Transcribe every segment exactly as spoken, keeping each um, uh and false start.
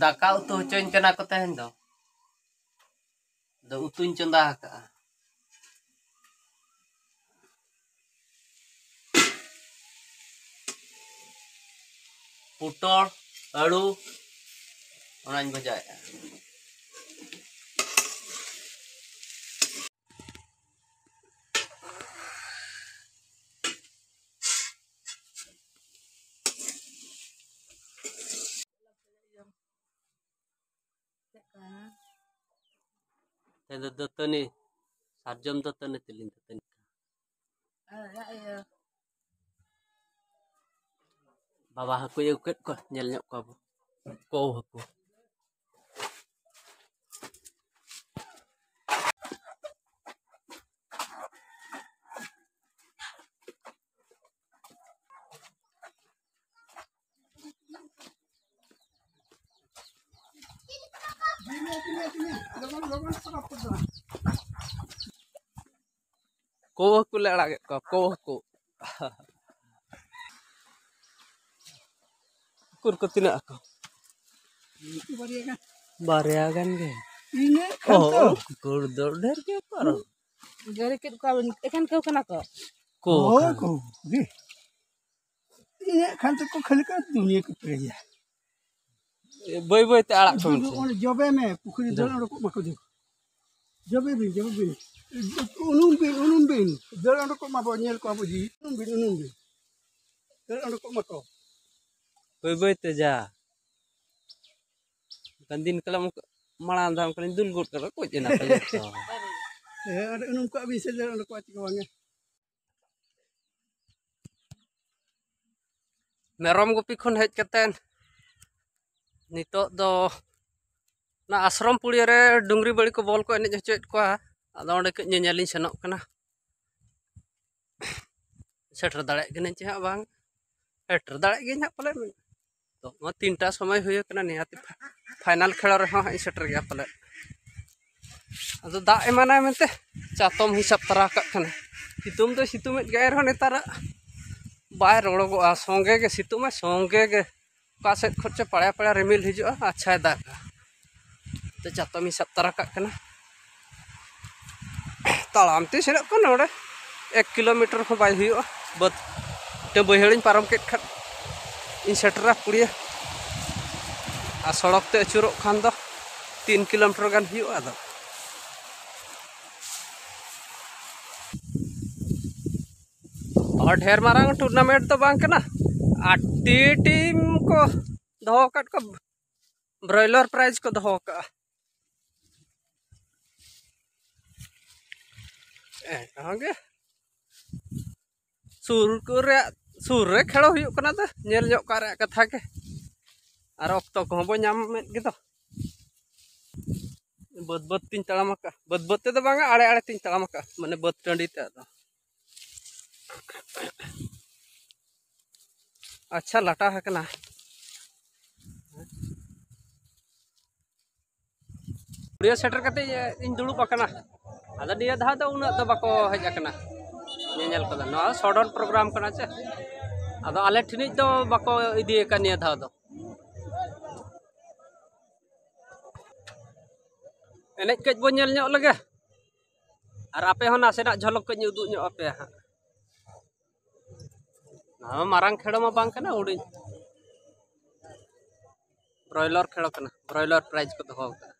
ᱫᱟᱠᱟ ᱩᱛᱩ ᱦᱚᱪᱚᱧ ᱠᱟᱱᱟ ᱠᱚ ᱛᱮᱦᱮᱧ ᱫᱚ᱾ ᱟᱫᱚ ᱩᱛᱩᱧ ᱪᱚᱸᱫᱟ ᱟᱠᱟᱜᱼᱟ᱾ ᱯᱚᱴᱚᱞ, ᱟᱹᱞᱩ, ᱚᱱᱟᱧ ᱵᱷᱟᱡᱟᱭᱮᱫᱼᱟ᱾ ᱛᱮᱦᱮᱧ ᱫᱚ ᱫᱟᱹᱛᱟᱹᱱᱤ, ᱥᱟᱨᱡᱚᱢ ᱫᱟᱹᱛᱟᱹᱱᱤ ᱛᱮᱞᱤᱧ ᱫᱟᱹᱛᱟᱹᱱᱤ ᱠᱟᱱᱟ᱾ ᱵᱟᱵᱟ ᱦᱟᱹᱠᱩᱭ ᱟᱹᱜᱩ ᱠᱮᱫ ᱠᱚᱣᱟ, ᱧᱮᱞ ᱧᱚᱜ ᱠᱚᱣᱟ ᱵᱚ᱾ ᱠᱚ ᱦᱟᱹᱠᱩ᱾ ᱠᱚ ᱦᱟᱹᱠᱩ ᱞᱮ ᱟᱲᱟᱜᱮᱫ ᱠᱚᱣᱟ, ᱠᱚ ᱦᱟᱹᱠᱩ᱾ ᱩᱠᱩᱨ ᱠᱚ ᱛᱤᱱᱟᱹᱜ ᱟᱠᱚ? ᱵᱟᱨᱭᱟ ᱜᱟᱱ᱾ ᱵᱟᱨᱭᱟ ᱜᱟᱱ ᱜᱮ᱾ ᱤᱱᱟᱹᱜ ᱠᱷᱟᱱ ᱚ, ᱛᱚ᱾ ᱩᱠᱩᱨ ᱫᱚ ᱰᱷᱮᱨ ᱜᱮ ᱯᱟᱨᱚᱢ᱾ ᱜᱟᱹᱨᱤ ᱠᱮᱫ ᱠᱚᱣᱟ ᱵᱤᱱ, ᱮᱠᱷᱮᱱ ᱠᱚ ᱠᱟᱱᱟ ᱠᱚ᱾ ᱠᱚ ᱦᱳᱭ, ᱠᱟᱱᱟ᱾ ᱠᱚ ᱜᱮ᱾ ᱤᱱᱟᱹᱜ ᱠᱷᱟᱱ ᱛᱚᱠᱚ ᱠᱷᱟᱹᱞᱤ ᱠᱚ ᱫᱩᱱᱤᱭᱟᱹ ᱠᱚ ᱯᱮᱨᱮᱡᱟ᱾ ᱵᱟᱹᱭ ᱵᱟᱹᱭ ᱛᱮ ᱟᱲᱟᱜ ᱠᱚᱢ ᱥᱮ᱾ ᱚᱸᱰᱮ ᱡᱚᱵᱮ ᱢᱮ, ᱯᱩᱠᱷᱨᱤ ᱫᱟᱹᱲ ᱩᱰᱩᱠᱚᱜ ᱢᱟᱠᱚ ᱡᱚ᱾ ᱡᱚᱵᱮ ᱵᱤᱱ, ᱡᱚᱵᱮ ᱵᱤᱱ᱾ ᱩᱱᱩᱢ ᱵᱤᱱ, ᱩᱱᱩᱢ ᱵᱤᱱ᱾ ᱫᱟᱹᱲ ᱩᱰᱩᱠᱚᱜ ᱢᱟᱵᱚ, ᱧᱮᱞ ᱠᱚᱣᱟ ᱵᱚ ᱡᱤ᱾ ᱩᱱᱩᱢ ᱵᱤᱱ, ᱩᱱᱩᱢ ᱵᱤᱱ᱾ ᱫᱟᱹᱲ ᱩᱰᱩᱠᱚᱜ ᱢᱟᱠᱚ᱾ ᱵᱟᱹᱭ ᱵᱟᱹᱭ ᱛᱮ ᱡᱟ᱾ ᱚᱱᱠᱟᱱ ᱫᱤᱱ ᱠᱟᱞᱚᱢ ᱢᱟᱲᱟᱝ ᱫᱷᱟᱣ ᱚᱱᱠᱟᱞᱤᱧ ᱫᱩᱞ ᱜᱚᱫ ᱠᱟᱫᱟ, ᱠᱚ ᱮᱱᱟ ᱠᱚ ᱡᱚᱛᱚ᱾ ᱦᱮᱸ, ᱟᱨ ᱩᱱᱩᱢ ᱠᱚᱣᱟ ᱵᱤᱱ ᱥᱮ ᱫᱟᱹᱲ ᱩᱰᱩᱠᱚᱜᱼᱟ ᱪᱮ ᱵᱟᱝᱟ? ᱢᱮᱨᱚᱢ ᱜᱩᱯᱤ ᱠᱷᱚᱱ ᱦᱮᱡ ᱠᱟᱛᱮ ᱱᱤᱛᱚᱜ ᱫᱚ ᱚᱱᱟ ᱟᱥᱨᱚᱢ ᱯᱩᱲᱤᱭᱟᱹ ᱨᱮ ᱰᱩᱝᱨᱤ ᱵᱟᱹᱲᱤ ᱠᱚ ᱵᱚᱞ ᱠᱚ ᱮᱱᱮᱡ ᱦᱚᱪᱚᱭᱮᱫ ᱠᱚᱣᱟ᱾ ᱟᱫᱚ ᱚᱸᱰᱮ ᱠᱟᱹᱡ ᱧᱮᱧᱮᱞᱤᱧ ᱥᱮᱱᱚᱜ ᱠᱟᱱᱟ᱾ ᱥᱮᱴᱮᱨ ᱫᱟᱲᱮᱭᱟᱜ ᱠᱟᱹᱱᱟᱹᱧ ᱪᱮ ᱦᱟᱸᱜ ᱵᱟᱝ, ᱥᱮᱴᱮᱨ ᱫᱟᱲᱮᱭᱟᱜ ᱜᱤᱭᱟᱹᱧ ᱦᱟᱸᱜ ᱯᱟᱞᱮ᱾ ᱛᱚ ᱱᱚᱣᱟ ᱛᱤᱱᱴᱟ ᱥᱚᱢᱚᱭ ᱦᱩᱭ ᱟᱠᱟᱱᱟ, ᱱᱤᱦᱟᱹᱛᱤ ᱯᱷᱟ-, ᱯᱷᱟᱭᱱᱟᱞ ᱠᱷᱮᱞ ᱨᱮᱦᱚᱸ ᱦᱟᱸᱜ ᱤᱧ ᱥᱮᱴᱮᱨ ᱜᱮᱭᱟ ᱯᱟᱞᱮ᱾ ᱟᱫᱚ ᱫᱟᱜ ᱮᱢᱟᱱᱟᱭ ᱢᱮᱱᱛᱮ ᱪᱟᱛᱚᱢ ᱦᱚᱸᱧ ᱥᱟᱵ ᱛᱟᱨᱟ ᱟᱠᱟᱫ ᱠᱟᱱᱟ᱾ ᱥᱤᱛᱩᱝ ᱫᱚᱭ ᱥᱤᱛᱩᱝ ᱮᱫ ᱜᱮᱭᱟ, ᱮᱱᱨᱮᱦᱚᱸ ᱱᱮᱛᱟᱨᱟᱜ ᱵᱟᱭ ᱨᱚᱲᱚᱜᱚᱜᱼᱟ, ᱥᱚᱸᱜᱮ ᱜᱮ ᱥᱤᱛᱩᱝ ᱟᱭ, ᱥᱚᱸᱜᱮ ᱜᱮ ᱚᱠᱟ ᱥᱮᱫ ᱠᱷᱚᱱ ᱪᱚ ᱯᱟᱲᱟ ᱯᱟᱲᱟ ᱨᱤᱢᱤᱞ ᱦᱤᱡᱩᱜᱼᱟ, ᱟᱪᱪᱷᱟᱭ ᱫᱟᱜᱟ᱾ ᱛᱚ ᱪᱟᱛᱚᱢᱤᱧ ᱥᱟᱵ ᱛᱟᱨᱟ ᱠᱟᱜ ᱠᱟᱱᱟ᱾ ᱛᱟᱲᱟᱢ ᱛᱮ ᱥᱮᱱᱚᱜ ᱠᱟᱱᱟ ᱱᱚᱰᱮ ᱮᱠ ᱠᱤᱞᱳᱢᱤᱴᱟᱨ ᱦᱚᱸ ᱵᱟᱭ ᱦᱩᱭᱩᱜᱼᱟ᱾ ᱵᱟᱹᱫᱽ ᱢᱤᱫᱴᱟᱹᱝ ᱵᱟᱹᱭᱦᱟᱹᱲᱤᱧ ᱯᱟᱨᱚᱢ ᱠᱮᱫ ᱠᱷᱟᱱ ᱤᱧ ᱥᱮᱴᱮᱨᱟ ᱠᱩᱲᱤᱭᱟᱹ᱾ ᱟᱨ ᱥᱚᱲᱚᱠ ᱛᱮ ᱟᱹᱪᱩᱨᱚᱜ ᱠᱷᱟᱱ ᱫᱚ ᱛᱤᱱ ᱠᱤᱞᱳᱢᱤᱴᱟᱨ ᱜᱟᱱ ᱦᱩᱭᱩᱜᱼᱟ᱾ ᱟᱫᱚ ᱦᱚᱸ, ᱰᱷᱮᱨ ᱢᱟᱨᱟᱝ ᱴᱩᱨᱱᱟᱢᱮᱱᱴ ᱫᱚ ᱵᱟᱝ ᱠᱟᱱᱟ᱾ ᱟᱴᱴᱤ ᱴᱤᱢ ᱠᱚ ᱫᱚᱦᱚ ᱟᱠᱟᱫ ᱠᱚᱣᱟ, ᱵᱨᱚᱭᱞᱟᱨ ᱯᱨᱟᱭᱤᱡᱽ ᱠᱚ ᱫᱚᱦᱚ ᱟᱠᱟᱫᱼᱟ᱾ ᱮᱱ ᱨᱮᱦᱚᱸ ᱜᱮ ᱥᱩᱨ ᱠᱚᱨᱮ, ᱥᱩᱨ ᱨᱮ ᱠᱷᱮᱞ ᱦᱩᱭᱩᱜ ᱠᱟᱱᱟ, ᱛᱚ ᱧᱮᱞ ᱧᱚᱜ ᱠᱟᱜ ᱨᱮᱭᱟᱜ ᱠᱟᱛᱷᱟ ᱜᱮ᱾ ᱟᱨ ᱚᱠᱛᱚ ᱠᱚᱦᱚᱸ ᱵᱚ ᱧᱟᱢᱮᱫ ᱜᱮᱫᱚ᱾ ᱵᱟᱹᱫᱽ ᱵᱟᱹᱫᱽ ᱛᱤᱧ ᱛᱟᱲᱟᱢ ᱟᱠᱟᱫᱼᱟ, ᱵᱟᱹᱫᱽ ᱵᱟᱹᱫᱽ ᱛᱮᱫᱚ ᱵᱟᱝᱟ, ᱟᱲᱮ ᱟᱲᱮ ᱛᱤᱧ ᱛᱟᱲᱟᱢ ᱟᱠᱟᱫᱼᱟ, ᱢᱟᱱᱮ ᱵᱟᱹᱫᱽ ᱴᱟᱺᱰᱤ ᱛᱮ᱾ ᱟᱫᱚ ᱟᱪᱪᱷᱟ, ᱞᱟᱴᱟ ᱟᱠᱟᱱᱟ᱾ ᱠᱩᱲᱤᱭᱟᱹ ᱥᱮᱴᱮᱨ ᱠᱟᱛᱮ ᱤᱧ ᱫᱩᱲᱩᱵ ᱟᱠᱟᱱᱟ᱾ ᱟᱫᱚ ᱱᱤᱭᱟᱹ ᱫᱷᱟᱣ ᱫᱚ ᱩᱱᱟᱹᱜ ᱫᱚ ᱵᱟᱠᱚ ᱦᱮᱡ ᱟᱠᱟᱱᱟ ᱧᱮᱧᱮᱞ ᱠᱚᱫᱚ᱾ ᱱᱚᱣᱟ ᱥᱚᱰᱚᱱ ᱯᱨᱳᱜᱨᱟᱢ ᱠᱟᱱᱟ ᱪᱮ, ᱟᱫᱚ ᱟᱞᱮ ᱴᱷᱮᱱᱤᱡ ᱫᱚ ᱵᱟᱠᱚ ᱤᱫᱤ ᱟᱠᱟᱫ ᱱᱤᱭᱟᱹ ᱫᱷᱟᱣ ᱫᱚ᱾ ᱮᱱᱮᱡ ᱠᱟᱹᱡ ᱵᱚ ᱧᱮᱞ ᱧᱚᱜ ᱞᱮᱜᱮ, ᱟᱨ ᱟᱯᱮ ᱦᱚᱸ ᱱᱟᱥᱮᱱᱟᱜ ᱡᱷᱚᱞᱚᱠ ᱠᱟᱹᱡ ᱤᱧ ᱩᱫᱩᱜ ᱧᱚᱜ ᱟᱯᱮᱭᱟ ᱦᱟᱸᱜ᱾ ᱱᱚᱣᱟ ᱢᱟᱨᱟᱝ ᱠᱷᱮᱲᱚ ᱢᱟ ᱵᱟᱝ ᱠᱟᱱᱟ, ᱦᱩᱰᱤᱧ ᱵᱨᱚᱭᱞᱟᱨ ᱠᱷᱮᱲᱚ ᱠᱟᱱᱟ, ᱵᱨᱚᱭᱞᱟᱨ ᱯᱨᱟᱭᱤᱡᱽ ᱠᱚ ᱫᱚᱦᱚ ᱟᱠᱟᱫᱼᱟ᱾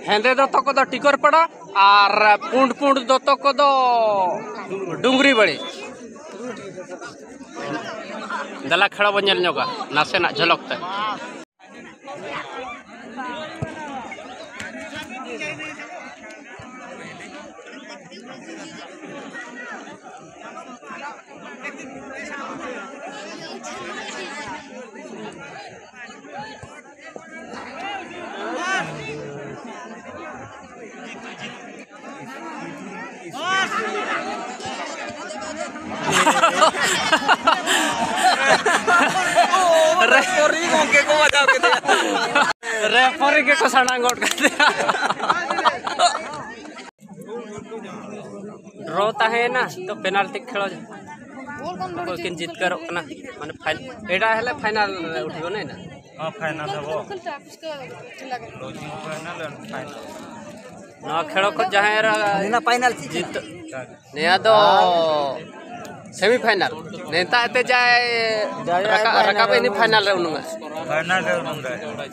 ᱦᱮᱸᱫᱮ ᱫᱚᱛᱚ ᱠᱚᱫᱚ ᱴᱤᱠᱚᱨᱯᱟᱲᱟ ᱟᱨ ᱯᱩᱸᱰ ᱯᱩᱸᱰ ᱫᱚᱛᱚ ᱠᱚᱫᱚ ᱰᱩᱝᱜᱽᱨᱤ ᱵᱟᱲᱤ᱾ ᱫᱮᱞᱟ ᱠᱷᱮᱲᱟ ᱵᱚᱱ ᱧᱮᱞ ᱧᱚᱜᱟ ᱱᱟᱥᱮᱱᱟᱜ ᱡᱷᱚᱞᱚᱠ ᱛᱮ᱾ ᱨᱮᱯᱷᱟᱨᱤ ᱜᱚᱝᱠᱮ ᱠᱚ ᱵᱟᱡᱟᱣ ᱠᱮᱫᱮᱭᱟ᱾ ᱨᱮᱯᱷᱟᱨᱤ ᱜᱮᱠᱚ ᱥᱟᱰᱟᱝ ᱜᱚᱫ ᱠᱟᱫᱮᱭᱟ᱾ ᱰᱨᱚ ᱛᱟᱦᱮᱸᱭᱮᱱᱟ, ᱛᱚ ᱯᱮᱱᱟᱞᱴᱤ ᱠᱷᱮᱞ ᱚᱠᱚᱭ ᱠᱤᱱ ᱡᱤᱛᱠᱟᱹᱨᱚᱜ ᱠᱟᱱᱟ, ᱢᱟᱱᱮ ᱯᱷᱟᱭᱱ-, ᱮᱴᱟᱜ ᱦᱤᱞᱳᱜ ᱯᱷᱟᱭᱱᱟᱞ ᱨᱮ ᱩᱴᱷᱟᱹᱣ ᱮᱱᱟ᱾ ᱦᱚᱸ, ᱯᱷᱟᱭᱱᱟᱞ ᱦᱚᱵᱚ᱾ Final, final. ᱱᱚᱣᱟ ᱠᱷᱮᱞ ᱠᱷᱚᱱ ᱡᱟᱦᱟᱸᱭ ᱨᱟ-, ᱱᱤᱭᱟᱹ ᱯᱷᱟᱭᱱᱟᱞ ᱪᱮᱫ ᱡᱤᱛ-, ᱱᱤᱭᱟᱹ ᱫᱚ ᱥᱮᱢᱤ ᱯᱷᱟᱭᱱᱟᱞ᱾ ᱱᱮᱛᱟ ᱮᱛᱮ ᱡᱟᱭ ᱡᱟᱭ ᱨᱟᱠᱟᱵ, ᱯᱷᱟᱭᱱᱟᱞ ᱨᱟᱠᱟᱵ ᱮᱱᱤ ᱯᱷᱟᱭᱱᱟᱞ ᱨᱮ ᱩᱱᱩᱢᱟ᱾ ᱯᱷᱟᱭᱱᱟᱞ ᱨᱮ ᱩᱱᱩᱢ ᱫᱟᱲᱮᱭᱟᱜᱼᱟ᱾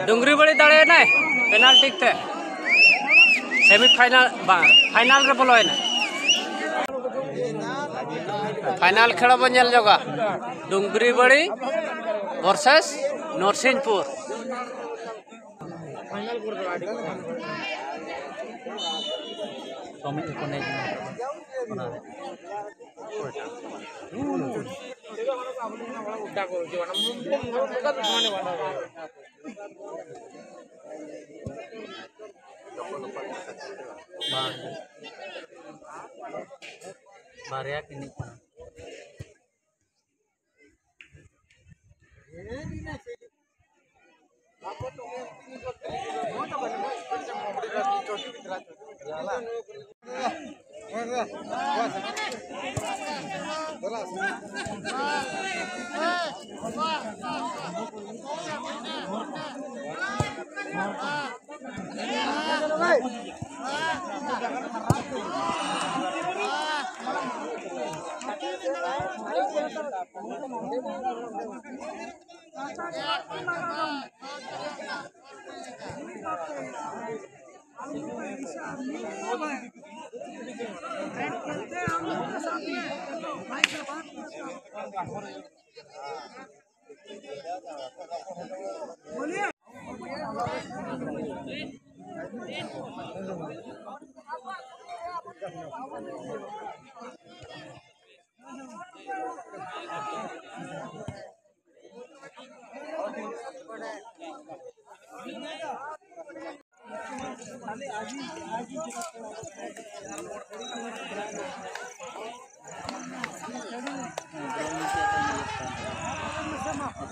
ᱰᱩᱝᱜᱽᱨᱤ ᱵᱟᱲᱤ ᱫᱟᱲᱮᱭᱮᱱᱟᱭ ᱯᱮᱱᱟᱞᱴᱤ ᱛᱮ᱾ ᱥᱮᱢᱤ ᱯᱷᱟᱭᱱᱟᱞ, ᱵᱟᱝ, ᱯᱷᱟᱭᱱᱟᱞ ᱨᱮ ᱵᱚᱞᱚᱭᱮᱱᱟ᱾ ᱯᱷᱟᱭᱱᱟᱞ ᱠᱷᱮᱞ ᱵᱚᱱ ᱧᱮᱞ ᱧᱚᱜᱟ, ᱰᱩᱝᱜᱽᱨᱤ ᱵᱟᱲᱤ ᱵᱷᱟᱨᱥᱮᱥ ᱱᱚᱨᱥᱤᱝᱯᱩᱨ᱾ ᱵᱟᱝ᱾ ᱵᱟᱨᱭᱟ ᱠᱤᱱᱤᱜ ᱠᱟᱱᱟ᱾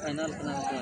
ᱯᱷᱟᱭᱱᱟᱞ ᱠᱟᱱᱟ ᱠᱚ᱾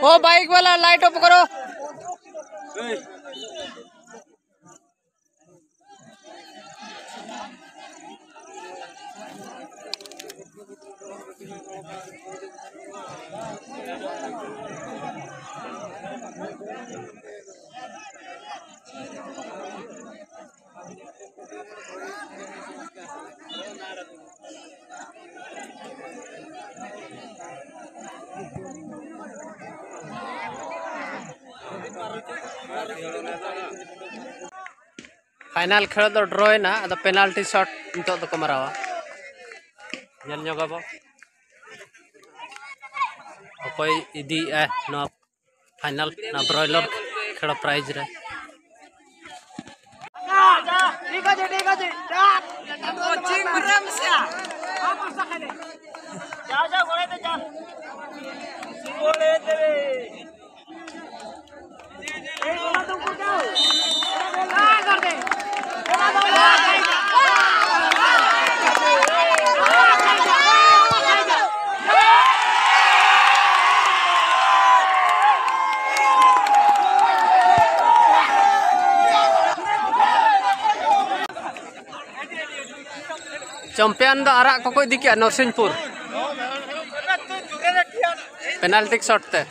ओ बाइक वाला, लाइट ऑफ करो। ᱯᱷᱟᱭᱱᱟᱞ ᱠᱷᱮᱞ ᱫᱚ ᱰᱨᱚ ᱮᱱᱟ, ᱟᱫᱚ ᱯᱮᱱᱟᱞᱴᱤ ᱥᱚᱴ ᱱᱤᱛᱚᱜ ᱫᱚᱠᱚ ᱢᱟᱨᱟᱣᱟ, ᱧᱮᱞ ᱧᱚᱜᱟᱵᱚ᱾ ᱚᱠᱚᱭ ᱤᱫᱤᱭᱮᱫᱼᱟᱭ ᱱᱚᱣᱟ ᱯᱷᱟᱭᱱᱟᱞ, ᱱᱚᱣᱟ ᱵᱨᱚᱭᱞᱟᱨ ᱠᱷᱮᱲᱚ ᱯᱨᱟᱭᱤᱡᱽ ᱨᱮ᱾ ᱪᱟᱢᱯᱤᱭᱟᱱ ᱫᱚ ᱟᱨᱟᱜ ᱠᱚᱠᱚ ᱤᱫᱤ ᱠᱮᱜᱼᱟ, ᱱᱚᱨᱥᱤᱝᱯᱩᱨ᱾ ᱯᱮᱱᱟᱞᱴᱤ ᱥᱚᱴ ᱛᱮ᱾